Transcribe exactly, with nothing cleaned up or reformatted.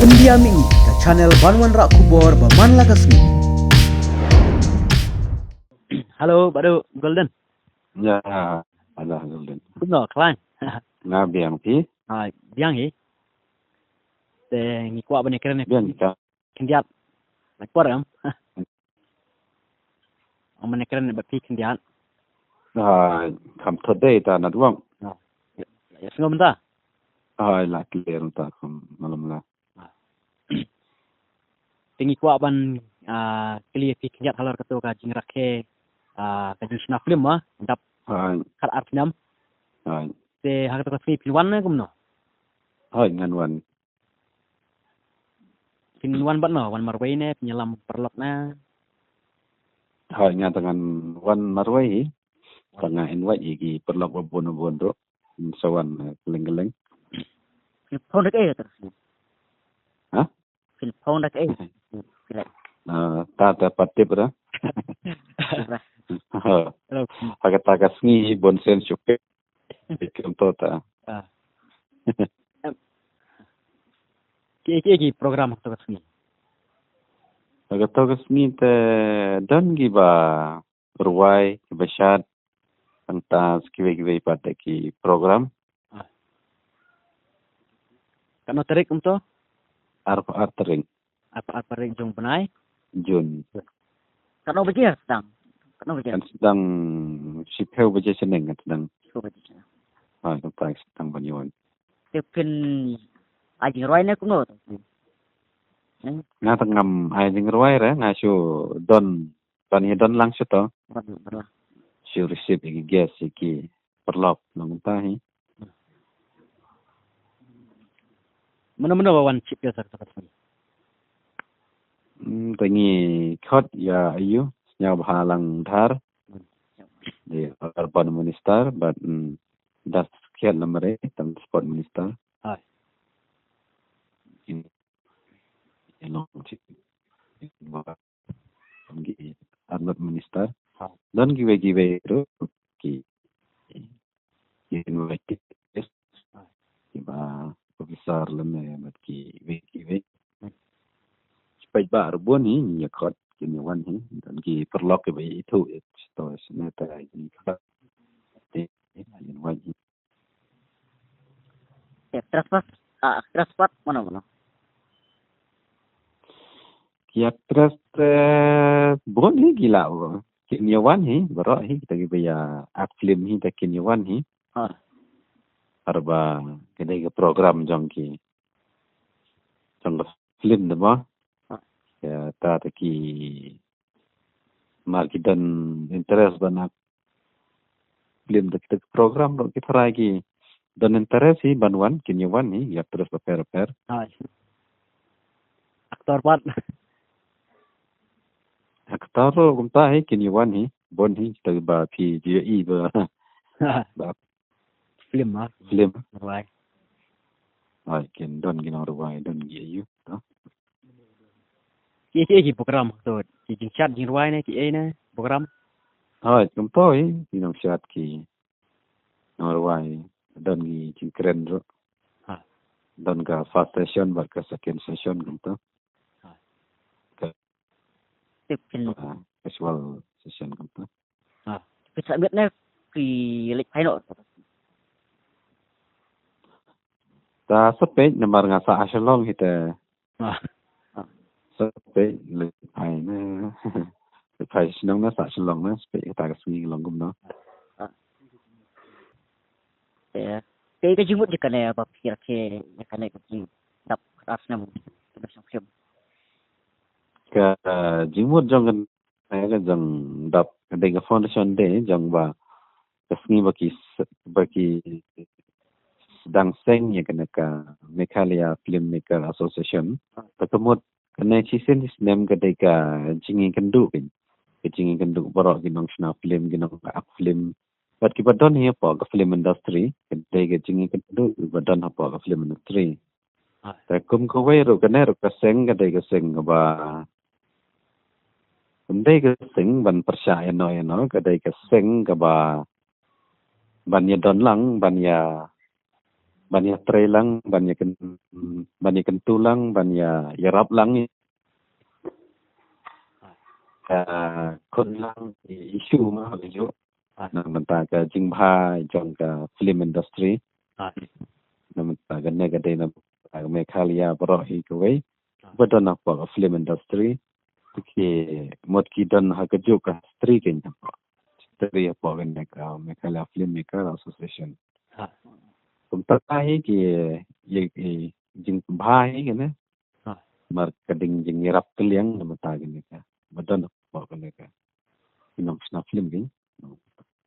India Mini, ka channel ban wanrah khubor ba man la ka sngi. Hello, Badu Golden. Ya, ada Golden. Kumno, khlaiñ? Nga biang phi? Ha, biang hi. Te ngi kwah ban ïakren ïa phi. Biang ka. Khyndiat. Lait por em. Ong ban ïakren bad phi khyndiat. Ha, kham thot dei ta na duang. Ha. Ïa, ïa sngew mynta. Ha, la clear mynta kham malam la. Te ngi kwah ban, ah, kylli ïa phi khyndiat halor kato ka jingrakhe, ah, ka jingshna film, ah, dap Hai. Khat ar snem. Hai. Te ha kato ka sngi phin wan ne kumno? Hai, ngan wan. Phin wan bad no, wan marwei ne, phin ïalam paralok ne? Hai, nga te ngan wan marwei hi. Te nga invite ïa ki paralok ba bun ba bun ruh. Sa wan, eh, kylleng kylleng. Phin phong da kaei? Ha? Phin phong da kaei? Ah, ta ta pat tip ra. Tip ra. Ha. Hello. Ha kata ka sngi bun sien shuh. Kum to ta. Ah. Em. Ki, ki, ki program ha kata ka sngi. Ha kata ka sngi te don kiba rwai, kiba shad, tang ta kiwei kiwei pat ki program. Ah. Katno tarik kumto? Ar, ar tarik. Ar, ar tarik jong bnai? June. Katno baje sdang? Katno baje? Kan sdang shiphew baje shaneng kan sdang. Shiphew baje shaneng. Ha, kan sdang ban ïawan. Te phin ai jingrwai ne kumno? Hmm. Nga te ngam ai jingrwai re, nga shu don Ban ïa don lang shuh to. Ban, ban lang. Shu receive ïa ki guest ïa ki paralok nongta hi. Mano mano ba wan chief guest ha kata ka sngi? Hmm, te ngi khot ïa ayu, Sniawbhalang Dhar. Hmm. Dei urban minister, bad, hmm, Das Khiat Lamare, transport minister. Hai. Ïa long chief. Don ki arngut minister. Ha. Don kiwei kiwei ruh ki, ki invited guest. Ha. Kiba officer lane bad kiwei kiwei. Hmm. Ki paidbah ruh bun hi, ngi ïa khot kin ïa wan hi. Don ki paralok kiba ithuh ïa to sne ta ki khot. Te ïa wan hi. Actress pat, ah, actress pat mano mano? Ki actress, eh, bun hi ki la, kin ïa wan hi, baroh hi, kita kiba ïa act film hi, ta kin ïa wan hi. Ha. Arba, kane ka program jong ki, jong ka film de mo. Ha. Ïa, ta, ta ki, mar ki don interest ban act film da kita ki program ruh ki tharai ki don interest hi ban wan, kin ïa wan hi, ïa actress bapher bapher. Hai. Actor pat. Actor ruh kumta hi, kin ïa wan hi, bun hi, kita ba phi ju ïohi ba. Ba film ah. Film. Rwai. Hai, kin don ki nongrwai, don ki ayu, to. Ki, ki, ki program to, ki jingshad jingrwai ne, ki ei ne, program? Hai, kumto hi, ki nongshad ki nongrwai, don ki jingkren ruh. Ha. Don ka first session, bad ka second session, kumto. Ha. Ka, tip phin, ah, casual session, kumto. Ha. Phin sa miet ne, phi leit phai noh. Ta sa peit namar nga sah ha Shillong hi te. Ah. Sa peit leit phai ne. Leit phai Shillong ne, sah Shillong ne, sa peit kata ka sngi long kumno. Ah. Te, te ka jingmut jong kane ba phi rakhe ïa kane ka jingdap khatar snem. Ka jingmut jong kane ka jingdap ka dei ka foundation day jong ba ka sngi ba ki s-, ba ki sdang seng ïa kane ka Meghalaya Filmmaker Association. Te ka mut kane shisien shisnem ka dei ka jingïakynduh, ka jingïakynduh baroh ki nongshna film, ki nong-act film. Bad kiba don hi hapoh ka film industry, ka dei ka jingïakynduh kiba don hapoh ka film industry. Ah. Te kum kawei ruh kane ruh ka seng ka dei ka seng kaba, kam dei ka seng ban pyrshah ïano ïano, ka dei ka seng kaba ban ïadon lang, ban ïa, ban ïatrei lang, ban ïakyn-, ban ïa kyntu lang, ban ïa ïarap lang ïa ka khun lang issue ma ha ka juh. Na mynta ka jingbha jong ka film industry. Na mynta ka ne ka dei na mynta ka Meghalaya baroh hi kawei ba don hapoh ka film industry. Te ki mut ki don ha ka juh ka history ki hapoh history hapoh ka ne ka Meghalaya Filmmaker Association. Kumta hi ki ïa ki jingbha hi kane. Mar ka ding jingïarap kylliang na mynta kane ka ba don hapoh kane ka ki nongshna film ki.